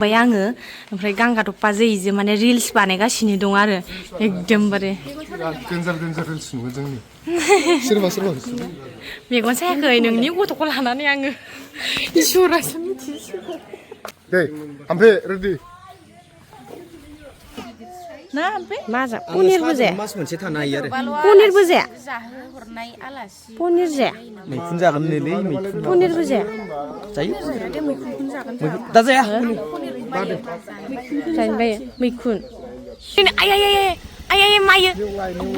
बाय आङो ओमफ्राय गांगाटफा जों माने रिल्स बानायगासिनो दं आरो एकदमबारे देन्जार रिल्स नुगोन जोंनि सोरबा मेगन सायाखै नोंनि गथ'खौ लानानै आङो इसोरासो मिथिसिगौ दे ओमफ्राय रेडि ना ओमफ्राय मा जा पनिरबो जाया मास मोनसे थानो हायो आरो पनिरबो जाया जाहोहरनाय आलासि पनिर जाया मैखुन जागोन नैलै मैखुन पनिरबो जाया जायो मैखुन जागोन दा जाया जानो बायो मैखुन आय मायो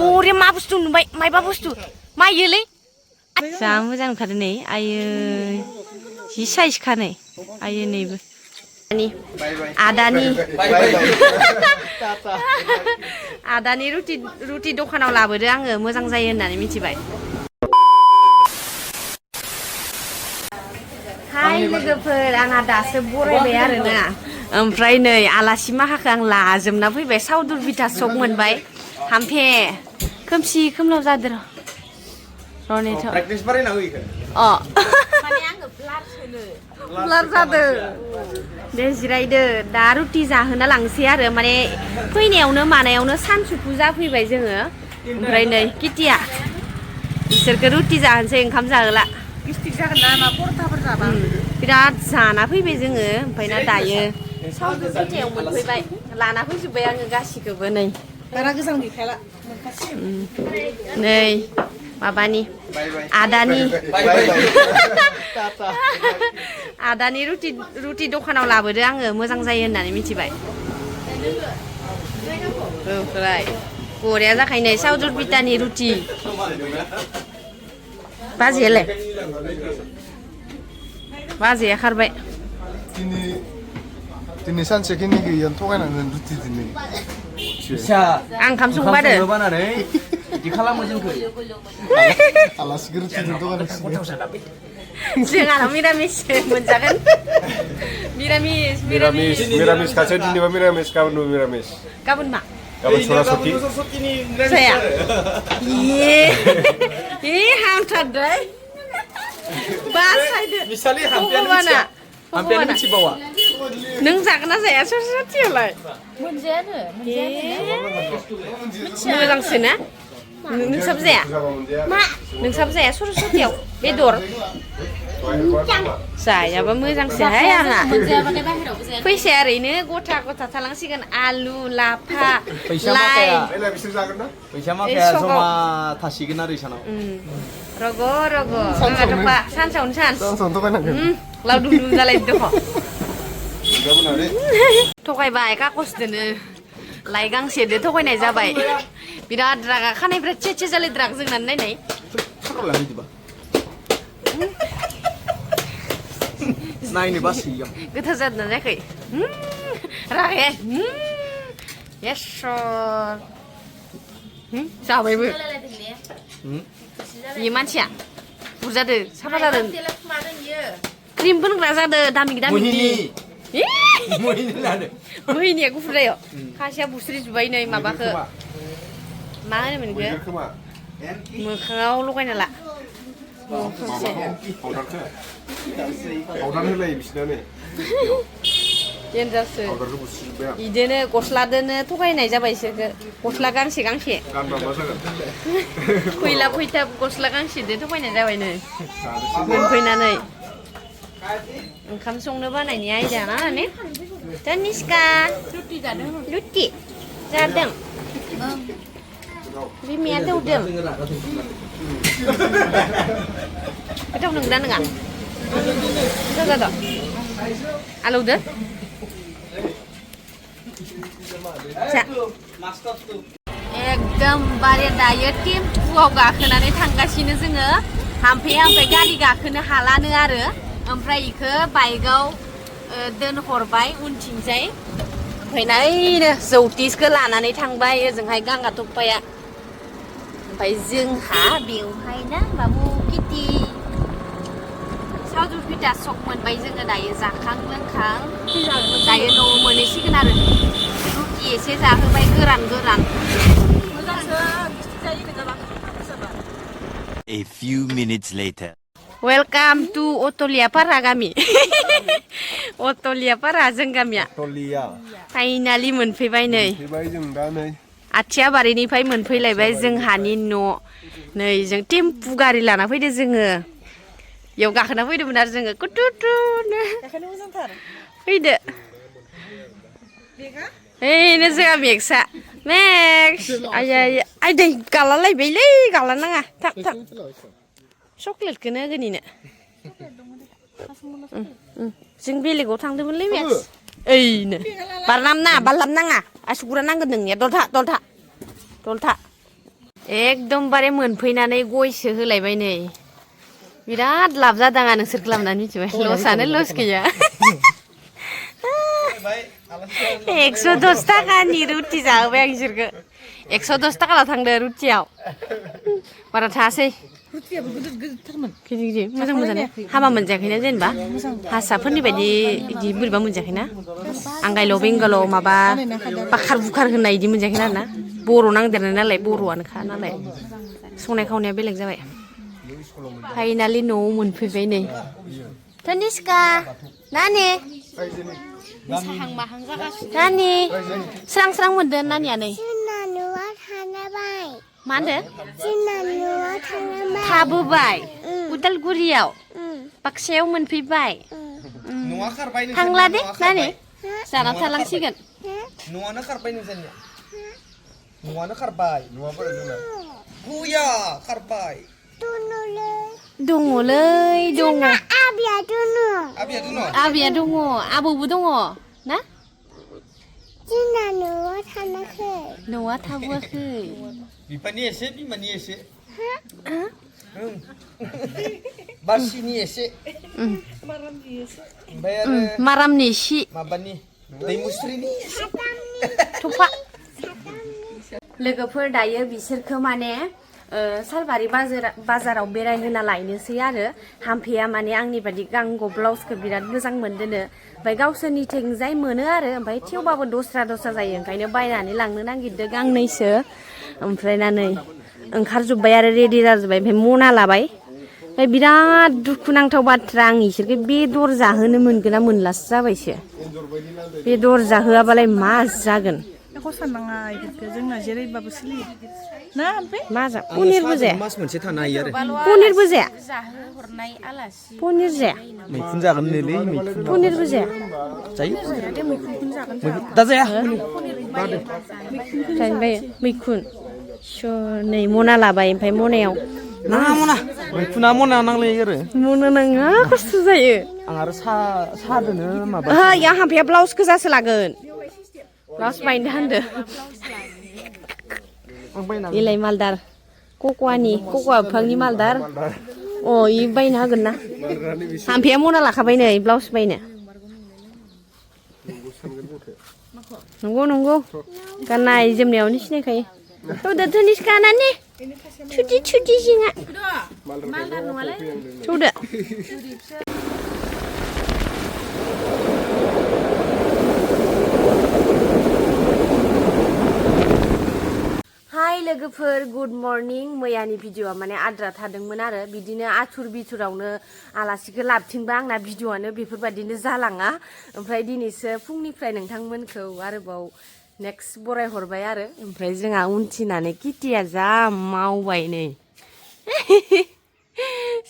बरिया मा बुस्थु नुबाय मायबा बुस्थु मायोलै जा मोजां नुखादों नै आयो जि साइजखा नै आयो नैबो आदानि रुटि दखानाव लाबोदो आङो मोजां जायो होननानै मिथिबाय हाय लोगोफोर आंहा दासो बरायबाय आरोना ओमफ्राय नै आलासि माखाखौ आं लाजोबना फैबाय सावदुर बिथा सक मोनबाय हामफे खोमसि खोमलाव जादों रनेथ प्रेक्टिस बारायना होयो माने आङो ब्लार जादों दे जिरायदो दा रुटि जाहोना लांसै आरो माने फैनायावनो मानायावनो सानसुफु जाफैबाय जोङो ओमफ्राय नै किटिया बिसोरखौ रुटि जाहोनोसै ओंखाम जाहोला गिस्टिक जागोन ना मा परथाफोर जाबा बिराद जाना फैबाय जोङो ओमफ्राय ना दायो सावदुर बिथायाव मोनफैबाय लाना फैजोब्बाय आङो गासिखौबो नै बारा गोजां गैखाला नै माबानि आदानि रुटि दखानाव लाबोदो आङो मोजां जायो होननानै मिथिबाय ओमफ्राय बरिया जाखायो नै सावदुर बिथानि रुटि बाजैयालाय बाजैया खारबाय दिनै सानसेखिनि गैयानो थगायनांगोन रुटि दिनै आं ओंखाम संबादो बिदि खालामो जोंखौ आलासिखौ रुटिजों थगायनांसिगोन जोंहा मिरामिस मोनजागोन मिरामिस खासे दिनैबा मिरामिस गाबोनबो मिरामिस गाबोन मा गाबोन सरासति जाया हामथारदों बासायदो मिसालि हामफेयानो मिथिबावा नों जागोन ना जाया सरासतियावलाय मोनजायानो मोजांसो ना नोंसाबो जाया मा नोंसाबो जाया सरासतियाव बेदर जायाबा मोजांसोहाय आंहा फैसाया ओरैनो गथा गथा थालांसिगोन आलु लाफा लाइ फैसा माखाया जमा थासिगोन आरो इसानाव रग' गांगाटफा सानसेयावनो सान्स लावदुम दुम जालायदो दख' थगायबाय काकसदोनो लाइ गांसेदो थगायनाय जाबाय बिराद रागा खानायफ्रा चेचे जालायद्राग जोंनानै नायनाय नायनो बासैयाव गोथाव जादोंना जायाखै रागे येसर जाबायबो बे मानसिया बुरजादो साफा जादों क्रिम फोनग्रा जादों दामि मोहिनिया गुफुर जायो खासेया बुस्रि जुबाय नै माबाखौ मा होनोमोन बेखौ मोखाङाव लगायना ला देन्जारसो बिदिनो गस्लादोनो थगायनाय जाबाय इसोरखो गस्ला गांसे फैला फैथा गस्ला गांसेदो थगायनाय जाबाय नै मोनफैनानै ओंखाम संनो बानायनि आयदा ना ने तनिष्का रुटि जादों बिमाया दौदों गोथाव नंगौना नङा गोथाव जादों आलौदो एकदमबारे दायो टेम्पुआव गाखोनानै थांगासिनो जोङो हामफे गारि गाखोनो हालानो आरो ओमफ्राय इखो बाइकआव दोनहरबाय उनथिंजाय ओमफ्राय नायनो जौतिसखौ लानानै थांबाय ओजोंहाय गांगाटफाया ओमफ्राय जोंहा बेवहाय ना बाबु किटि सावदुर बिथा सक मोनबाय जोङो दायो जाखां लोंखां दायो न'आव मोनहैसिगोन आरो रुटि एसे जाहोबाय गोरान मोजांसो गिस्टिक जायो गोजाला A few minutes later welcome to Atliapara गामि अटलियापारा जों गामिया टलिया फाइनालि मोनफैबाय नै फैबाय जों दा नै आथियाबारिनिफ्राय मोनफैलायबाय जोंहानि न' नै जों टेम्पु गारि लाना फैदो जोङो बेयाव गाखोना फैदोंमोन आरो जोङो कुटुटुनो फैदो ओइनो जोंहा मेक्सआ मेक्स आइ दै गालालायबायलै गाला नाङा थाब थाब चक्लेटखौनो होगोन इनो जों बेलेगाव थांदोंमोनलै मेक्स ओइनो बारलाम नाङा आसुगुरा नांगोन नोंनिया दलथा दलथा दलथा एकदमबारे मोनफैनानै गयसो होलायबाय नै बिराद लाब जादों आं नोंसोरखौ लाबोनानै मिथिबाय लसआनो लस गैया 110 थाखानि रुटि जाहोबाय आं बिसोरखौ 110 थाखाल' थांदो रुटियाव बारा थाङासै रुटियाबो गिदिर गिदिरथारमोन गिदिर गिदिर मोजां मोजां हाबा मोनजायाखैना जेनेबा हारसाफोरनि बायदि बिदि बोरैबा मोनजायाखैना आंगायल' बेंगाल' माबा बाखार बुखार होननाय बिदि मोनजायाखैना आरोना बर' नांदेरनाय नालाय बर'आनोखा नालाय संनाय खावनाया बेलेग जाबाय फाइनालि न'आव मोनफैबाय नै तनिष्का नानि साहां माहां जागासिनो नानि स्रां स्रां मोनदों नानिया नै मा होनदों थाबोबाय उदालगुरियाव बाक्सायाव मोनफैबाय थांला दे नानि जाना थालांसिगोन न'आनो खारबाय नोंसोरनिया न'आनो खारबाय गया खारबाय दङलै दङ आबिया दङ आबैया दङ आबौबो दङ ना जोंना न'आव थानाखै न'आ थाबोआखै बिफानि एसे बिमानि एसे बासिनि एसे ओमफ्राय आरो मारामनि सि माबानि दैमुस्रिनि एसे थफा लोगोफोर दायो बिसोरखौ माने सालबारि बाजाराव बेरायहोना लायनोसै आरो हाम्फेया माने आंनि बादि गांग' ब्लाउसखौ बिराद मोजां मोनदोनो ओमफ्राय गावसोरनिथिंजाय मोनो आरो ओमफ्राय थेवबाबो दस्रा जायो ओंखायनो बायनानै लांनो नागिरदों गांनैसो ओमफ्राय ना नै ओंखारजोब्बाय आरो रेडि जाजोब्बाय ओमफ्राय मना लाबाय ओमफ्राय बिराद दुखुनांथाव बाथ्रा आं इसोरखौ बेदर जाहोनो मोनगोन ना मोनलासो जाबायसो बेदर जाहोआबालाय मा जागोन एख' साननाङा इफोरखौ जोंना जेरैबाबो सोलियो ना ओमफ्राय मा जा पनिरबो जाया मास मोनसे थानो हायो आरो पनिरबो जाया जाहोहरनाय आलासि पनिर जाया मैखुन जागोन नोलै मैखुन पनिरबो जाया जायो मैखुनखौनो जागोन दा जाया जाहैबाय मैखुन नै मना लाबाय ओमफ्राय मनायाव नाङा मना मैखुना मना नांलायो आरो मना नाङा खस्थ' जायो आं आरो सादोनो माबा या हाम्फेया ब्लाउस गोजासो लागोन ब्लाउस बायनो होनदो इलाय मालदार कक'आ बिफांनि मालदार अ इ बायनो हागोन ना हाम्फेया मना लाखाबाय नै ब्लाउस बायनो नंगौ गाननाय जोमनायावनो सिनायखायो थौदो तनिष्का नानि थुदि जिङा थौदो हाय लोगोफोर गुड मर्निं मैयानि भिडिअआ माने आद्रा थादोंमोन आरो बिदिनो आथुर बिथुरावनो आलासिखौ लाबथिंबा आंना भिडिअआनो बेफोरबायदिनो जालाङा ओमफ्राय दिनैसो फुंनिफ्राय नोंथांमोनखौ आरोबाव नेक्स्ट बरायहरबाय आरो ओमफ्राय जोंहा उनथिनानै किटिया जा मावबाय नै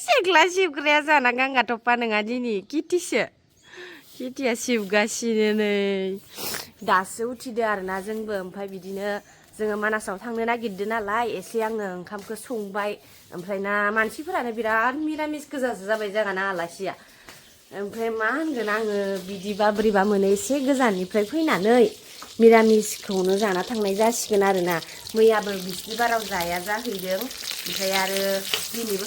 सेग्ला सिबग्राया जाना गांगाथफा नङा दिनै किटिया सिबगासिनो नै दासो उथिदो आरोना जोंबो ओमफ्राय बिदिनो जोङो मानासाव थांनो नागिरदों नालाय एसे आङो ओंखामखौ संबाय ओमफ्राय ना मानसिफोरानो बिराद मिरामिस गोजासो जाबाय जागाना आलासिया ओमफ्राय मा होनगोन आङो बिदिबा बोरैबा मोनो एसे गोजाननिफ्राय फैनानै मिरामिसखौनो जाना थांनाय जासिगोन आरोना मैयाबो बिस्थिबाराव जाया जाहैदों ओमफ्राय आरो दिनैबो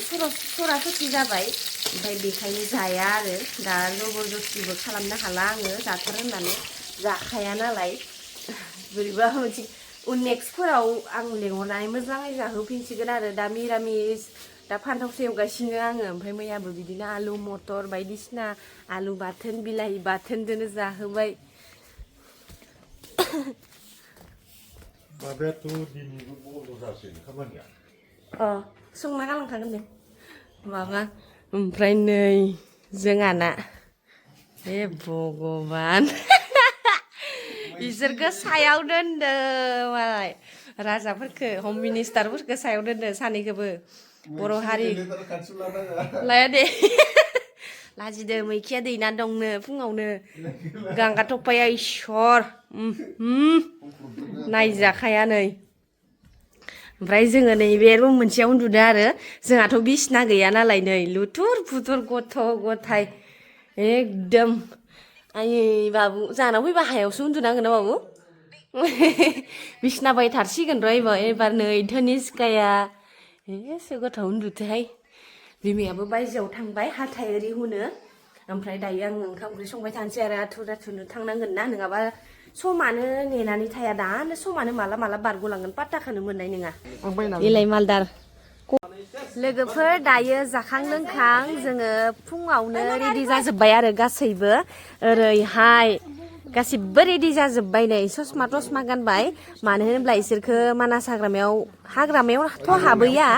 सरासति जाबाय ओमफ्राय बेखायनो जाया आरो दा जबरदस्तिबो खालामनो हाला आङो जाथार होननानै जाखाया नालाय बोरैबा मोनसे नेक्स्टफोराव आं लेंहरनानै मोजाङै जाहोफिनसिगोन आरो दा मिरामिस दा फान्थावसो एवगासिनो आङो ओमफ्राय मैयाबो बिदिनो आलु मटर बायदिसिना आलु बाथोन बिलाहि बाथोनजोंनो जाहोबाय माबायाथ' दिनैबो बन्द' जासिगोन खामानिया संना गालांखागोन दे माबा ओमफ्राय नै जोंहाना ए भगबान इसोरखौ सायाव दोनदो मालाय राजाफोरखौ हम मिनिस्टारफोरखौ सायाव दोनदो सानैखौबो बर' हारि लाया दे लाजिदो मैखिया दैना दंनो फुङावनो गांगाथफाया इसर नायजाखाया नै ओमफ्राय जोङो नैबे रुम मोनसेयाव उन्दुदो आरो जोंहाथ' बिसिना गैया नालाय नै लुथुर फुथुर गथ' गथाय एकदम आयै बाबु जानाव फैबा हायावसो उन्दुनांगोन ना बाबु बिसिना बायथारसिगोन र' एबार नै धनिस्काया एसे गथ' उन्दुथोहाय बिमायाबो बायजोआव थांबाय हाथाय ओरि हुनो ओमफ्राय दायो आं ओंखाम ओंख्रि संबाय थानोसै आरो आथुर आथुरनो थांनांगोन ना नङाबा समानो नेनानै थाया दानो समानो माला माला बारग'लांगोन पात्ताखौनो मोननाय नङा इलाय मालदार लोगोफोर दायो जाखां लोंखां जोङो फुङावनो रेडि जाजोब्बाय आरो गासैबो ओरैहाय गासिबो रेडि जाजोब्बाय नै ससमा टसमा गानबाय मानो होनब्ला इसोरखो मानास हाग्रामायावथ' हाबैया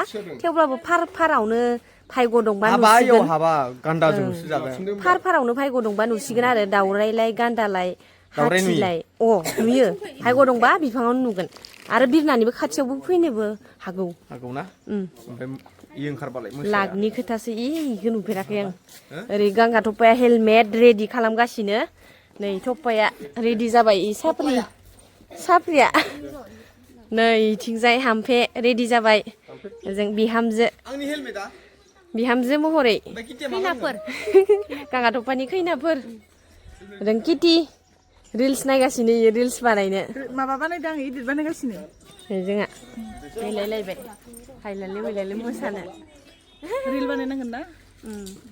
थेवब्लाबो फारावनो भायग' दंबा नुसिगोन फारावनो भायग' दंबा नुसिगोन आरो दाउराइलाय गान्दालाय हाथिलाय नुयो भायग' दंबा बिफाङावनो नुगोन आरो बिरनानैबो खाथियावबो फैनोबो हागौ ना ओमफ्राय ओंखारबालाय लागनि खोथासो इखौ नुफेराखै आं ओरै गांगाथफाया हेलमेट रेडि खालामगासिनो नै थफाया रेडि जाबाय साफ्रिया नै इथिंजाय हामफे रेडि जाबाय जों बिहामजो महरै खैनाफोर गांगाथफानि खैनाफोर जों किटि रिल्स नायगासिनो इयो रिल्स बानायनो माबा बानायदों आं इदिट बानायगासिनो जोंहा नायलायलायबाय हायलाले हुइलाले मोसानो रिल बानायनांगोन ना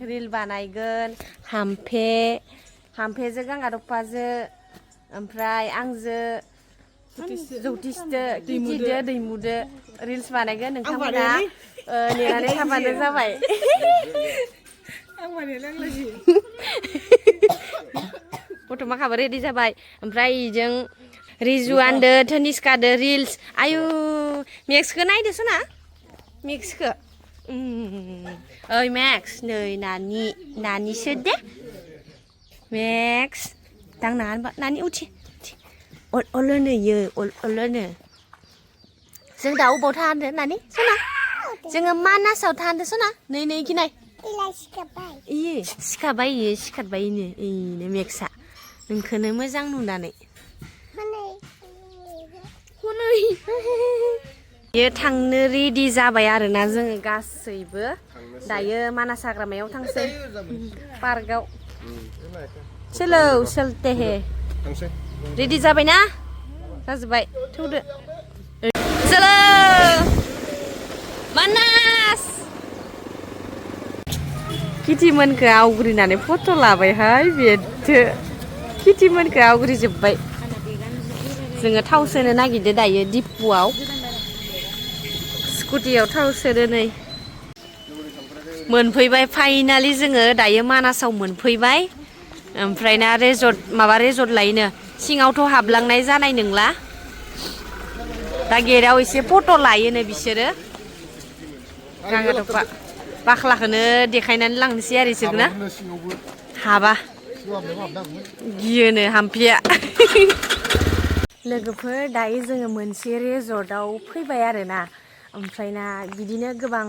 रिल बानायगोन हामफेजों गांगाथफाजो ओमफ्राय आंजो जौतिसदो किटिदो दैमुदो रिल्स बानायगोन नोंथांमोना नेनानै थाबानो जाबाय आं बानायलांलाजि गथ'माखाबो रेडि जाबाय ओमफ्राय इजों रिजुआनदो धनिस्कादो रिल्स आयु मेक्सखौ नायदो सना मेक्सखौ ओइ मेक्स नै नानिसो दे मेक्स दांना नानि उथि अलनो इयो अलनो जों दा अबाव थाहानदो नानि सना जोङो मानासाव थाहानदो सना नै इखि सिखाबाय इयो सिखारबाय इनो मेक्सआ नोंखौनो मोजां नुनानै बेयो थांनो रेडि जाबाय आरोना जोङो गासैबो दायो मानास हाग्रामायाव थांसै पार्कआव चलते हे रेडि जाबायना जाजोब्बाय थौदो चलो मानास किटिमोनखौ आवग्रिनानै फट' लाबायहाय बेथो किटिमोनखौ आवग्रिजोब्बाय जोङो थाव सोनो नागिरदो दायो दिपुआव स्कुटियाव थाव सोनो नै मोनफैबाय फाइनालि जोङो दायो मानासाव मोनफैबाय ओमफ्राय ना रेजर्ट लायनो सिङावथ' हाबलांनाय जानाय नंला दा गेटआव एसे फट' लायोनो बिसोरो गांगाथफा बाख्लाखौनो देखायनानै लांनोसै आरो इसोरना हाबा गियोनो हामफिया लोगोफोर दायो जोङो मोनसे रेजर्टआव फैबाय आरोना ओमफ्राय ना बिदिनो गोबां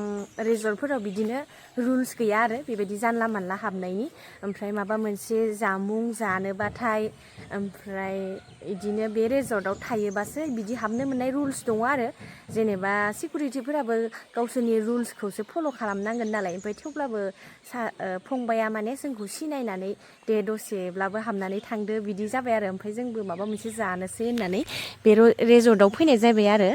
रेजर्टफोराव बिदिनो रुल्स गैया आरो बेबायदि जानला मानला हाबनायनि ओमफ्राय माबा मोनसे जामुं जानोबाथाय ओमफ्राय बिदिनो बे रेजर्टआव थायोबासो बिदि हाबनो मोननाय रुल्स दङ आरो जेनेबा सिकिउरिटिफोराबो गावसोरनि रुल्सखौसो फल' खालामनांगोन नालाय ओमफ्राय थेवब्लाबो फंबाया माने जोंखौ सिनायनानै दे दसेब्लाबो हाबनानै थांदो बिदि जाबाय आरो ओमफ्राय जोंबो माबा मोनसे जानोसै होननानै बे रेजर्टआव फैनाय जाबाय आरो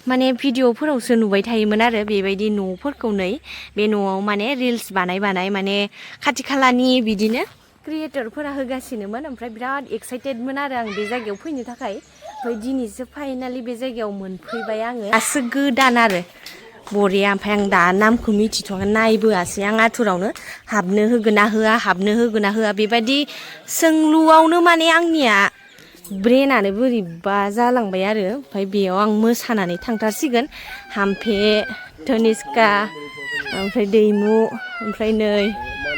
माने भिडिअफोरावसो नुबाय थायोमोन आरो बेबायदि न'फोरखौ नै बे न'आव माने रिल्स बानाय माने खाथि खालानि बिदिनो क्रिएटरफोरा होगासिनोमोन ओमफ्राय बिराद एक्साइटेडमोन आरो आं बे जायगायाव फैनो थाखाय ओमफ्राय दिनैसो फाइनालि बे जायगायाव मोनफैबाय आङो दासो गोदान आरो बरिया ओमफ्राय आं दा नामखौ मिथिथ'वाखै नायबोआसै आं आथुरावनो हाबनो होगोन ना होआ बेबायदि सोंलुआवनो माने आंनिया ब्रेनानो बोरैबा जालांबाय आरो ओमफ्राय बेयाव आं मोसानानै थांथारसिगोन हामफे धनिस्का ओमफ्राय दैमु ओमफ्राय नै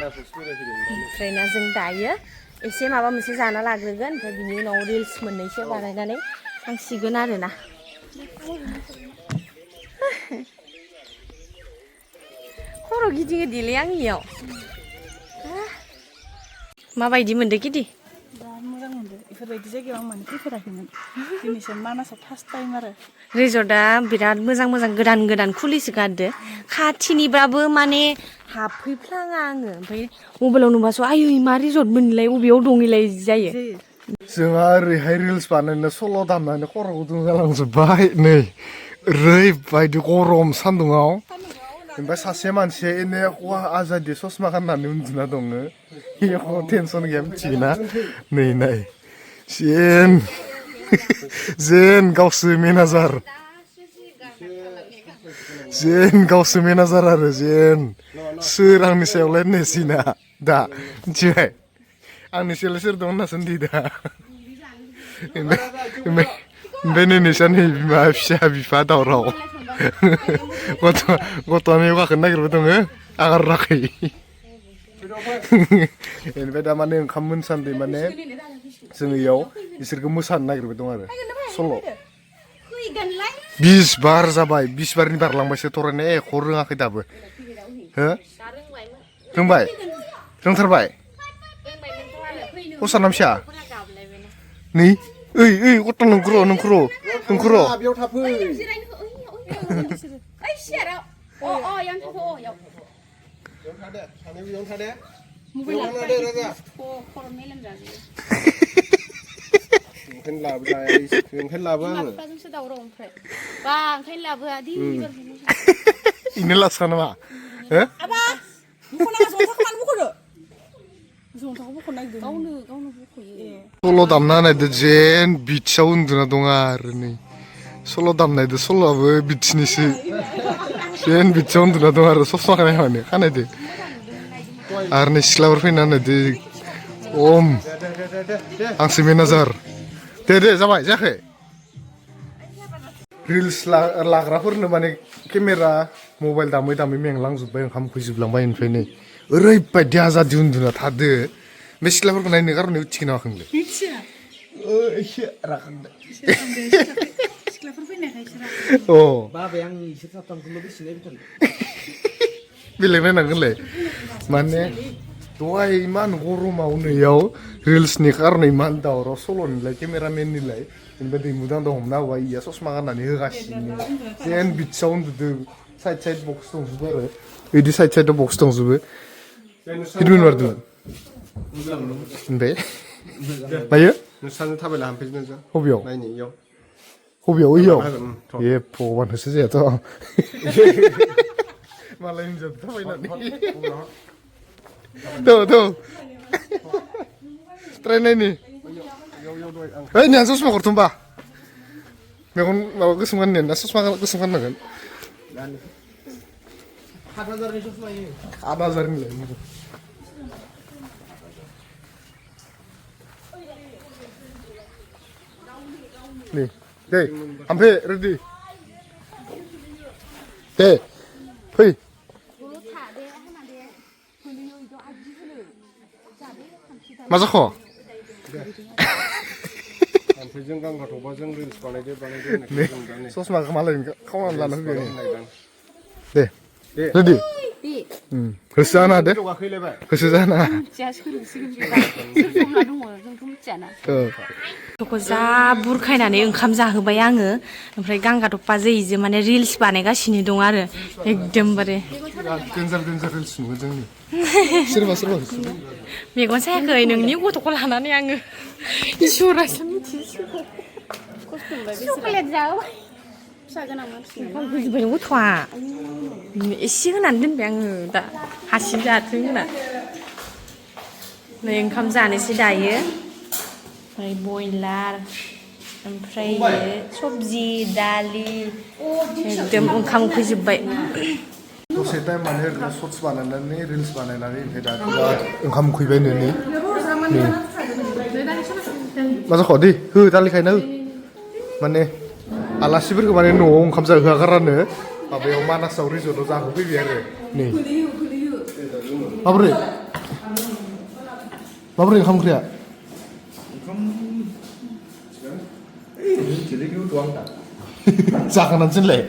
ओमफ्राय ना जों दायो एसे माबा मोनसे जाना लाग्रोगोन ओमफ्राय बिनि उनाव रिल्स मोननैसो बानायनानै थांसिगोन आरोना खर' गिदिङो दिलै आंनियाव माबायदि मोनदो गिदि बिराद मोजां मोनदों बेफोरबायदि जायगायाव आं माने फैफेराखैमोन दिनैसो मानासाव फार्स्ट टाइम आरो रिजर्टआ बिराद मोजां मोजां गोदान गोदान खुलिसो गारदो खाथिनिबाबो माने हाबफैफ्लाङा आङो ओमफ्राय मबाइलाव नुबासो आयु मा रिजर्ट मोनलाय अबेयाव दं इलाय जायो जोंहा ओरैहाय रिल्स बानायनो सल' दामनानै खर' गुदुं जालांजोब्बाय नै ओरैबायदि गरम सान्दुङाव ओमफ्राय सासे मानसिया एने आजादि ससमा गाननानै उन्दुना दङ एख' टेनसन गैया मिथिगोना नै नाय जेन गावसो मेनेजार आरो जेन सोर आंनि सायावलाय नेसिना दा मिथिबाय आंनि सायावलाय सोर दं होनना सोंदि दा ओमफ्राय नै नोंसानि बिमा फिसा बिफा दावराव गथ'आ मेव गाखोनो नागिरबाय दङ आगाराखै बेनिफ्राय दा माने ओंखाम मोनसान्दि माने जोङो इयाव बिसोरखौ मोसानो नागिरबाय दं आरो सल' 20 बार जाबाय 20 बारनि बारलांबायसो थरायनाय एख' रोङाखै दाबो हो रोंबाय रोंथारबाय खसाना फिसा नै ओइ गथ' नोंखुर' बेयाव थाफै ओंखायनो लाबो आङो इनो लास्रा नामा सल' दामना होनायदो जेन बिट्सआव उन्दुना दङ आरो नै सल' दामनायदो सल'आबो बिट्सनिसो जेन बिट्सआव उन्दुना दङ आरो ससमा खानायदो आरो नै सिख्लाफोर फैना होनदो ओम आंसो मेनेजार दे जाबाय जायाखै रिल्स लाग्राफोरनो माने केमेरा मबाइल दामै दामै मेंलांजोब्बाय ओंखाम उखैजोबलांबाय ओमफ्राय नै ओरैबायदि आजादि उन्दुना थादो बे सिख्लाफोरखौ नायनो गारनाय उथिगोन नामा नोंलाय एसे राखांदो सिख्लाफोर फैनायखाय अ बाबाय आं इसोर साथामखौल' बेसेनाय बिथार बेलेग नायनांगोनलै माने दहाय इमान गरमाव नैयाव रिल्सनि खारनै इमान दावराव सल'निलाय केमेरामेननिलाय ओमफ्राय दैमुदां दं हमना होबाय इया ससमा गाननानै होगासिनो जेन बिट्सआव उन्दुदों साइड बक्स दंजोबो आरो बिदि साइडआव बक्स दंजोबो हिर'इन बारदोंमोन ओमफ्राय मायो नोंसानो थाबायना हांफैदों जों बबेयाव नायनि इयाव इयाव ए भगबान होसो जायाथ' मालाय हिनजाव थाबायनानै ट्राय नायनि ओइ नोंहा ससमा हरथ'मबा मेगन माबा गोसोम गाननाया ना ससमा गोसोम गाननांगोन 7,000नि ससमा 8,000निलाय नै दे ओमफ्राय रेडि दे फै मा जाखो ओमफ्रायजों गांगाथफाजों रिल्स बानायदो ससमाखौ मालाय खावनानै लाना फैबाय दे रेडि होसो जाना दे होसो जाना गथ'खौ जा बुरखायनानै ओंखाम जाहोबाय आङो ओमफ्राय गांगाथफा जैजो माने रिल्स बानायगासिनो दं आरो एकदमबारे देन्जार रिल्स नुगोन जोंनि सोरबा मेगन सायाखै नोंनि गथ'खौ लानानै आङो इसोरासो मिथिसिगौ चकलेट जाबाय फिसा गोनां मानसि बुजिबाय गथ'आ एसे होनानै दोनबाय आङो दा हारसिं जाथों होनना नै ओंखाम जानोसै दायो ओमफ्राय बयलार ओमफ्राय सबजि दालि एकदम ओंखाम उखैजोब्बाय दसे टाइम माने ओरैनो सर्ट्स बानायनानै रिल्स बानायनानै ओमफ्राय दा बिराद ओंखाम उखैबाय नै मा जाखो दै हो दालिखायना हो माने आलासिफोरखौ माने न'आव ओंखाम जाहोआ गारानो माबायाव मानासाव रिजर्टआव जाहोफैबाय आरो नै माबोरै माबोरै ओंखाम ओंख्रिया जाखानानैसोलाय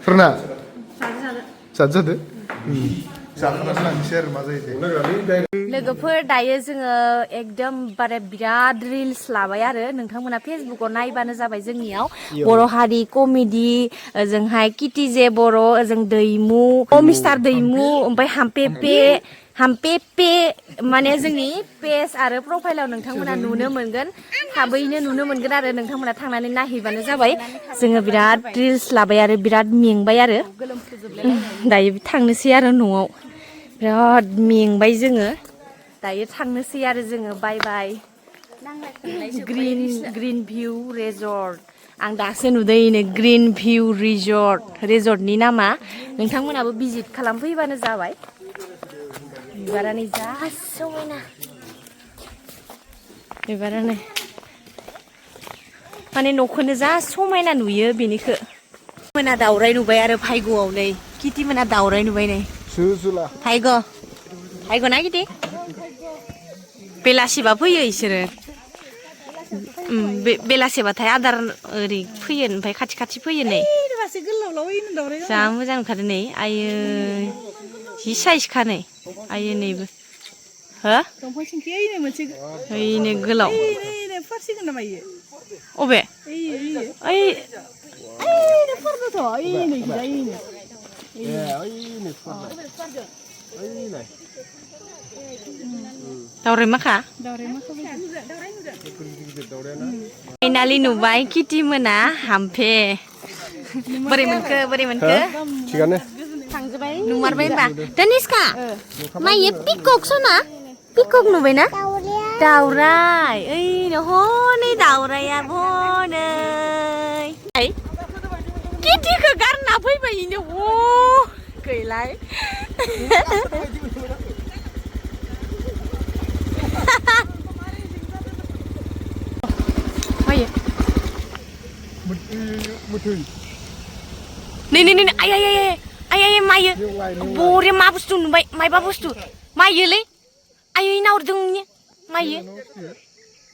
फोरना जादो जाखानासो लांनोसै आरो मा जायो लोगोफोर दायो जोङो एकदमबारे बिराद रिल्स लाबाय आरो नोंथांमोना फेसबुकाव नायबानो जाबाय जोंनियाव बर' हारि कमेडि ओजोंहाय किटि जे बर' ओजों दैमु मिस्टार दैमु ओमफ्राय हामपेपे माने जोंनि पेज आरो प्रफाइलाव नोंथांमोना नुनो मोनगोन थाबैनो नुनो मोनगोन आरो नोंथांमोना थांनानै नायहैबानो जाबाय जोङो बिराद रिल्स लाबाय आरो बिराद मेंबाय आरो दायो थांनोसै आरो न'आव बिराद मेंबाय जोङो दायो थांनोसै आरो जोङो बाय बाय ग्रीन भिउ रिजर्ट आं दासो नुदों ग्रीन भिउ रिजर्टनि नामा नोंथांमोनाबो भिजिट खालामफैबानो जाबाय बिबारानो जा समायना बिबारानो माने न'खौनो जा समायना नुयो बेनिखो मोना दावराय नुबाय आरो भायग'आव नै किटि मोना दावराय नुबाय नै भायग' ना किटि बेलासिबा फैयो इसोरो बेलासिबाथाय आदार ओरै फैयो ओमफ्राय खाथि खाथि फैयो नै जा मोजां नुखादों नै आयो जि साइजखा नै आयो नैबो हो ओइनो गोलाव अबे दावराय माखा फाइनालि नुबाय किटि मोना हामफे बोरै मोनखो थिगानो थांजोबाय नुमारबाय होनबा दनिसका मायो पिकक सना पिकक नुबायना दावराय ओइनो हनै दावराया हनै किटिखौ गारना फैबाय इनो गैलाय मायो नै आय मायो बरे मा बुस्थु नुबाय मायबा बुस्थु मायोलै आय नाहरदों मायो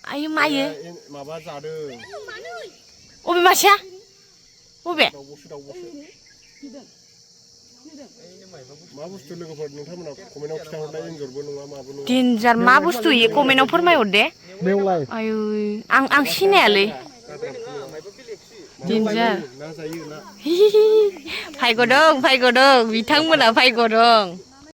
आय मायो माबा जादों अबे मासेया अबे मा बुस्थु लोगोफोर नोंथांमोना कमेन्टआव खिथाहरनाय एन्जरबो नङा माबो नङा डेन्जार मा बुस्थु इयो कमेन्टआव फोरमायहर दे मेवलाय आयु आं सिनायालै डेन्जार फायग'दों बिथांमोना फायग'दों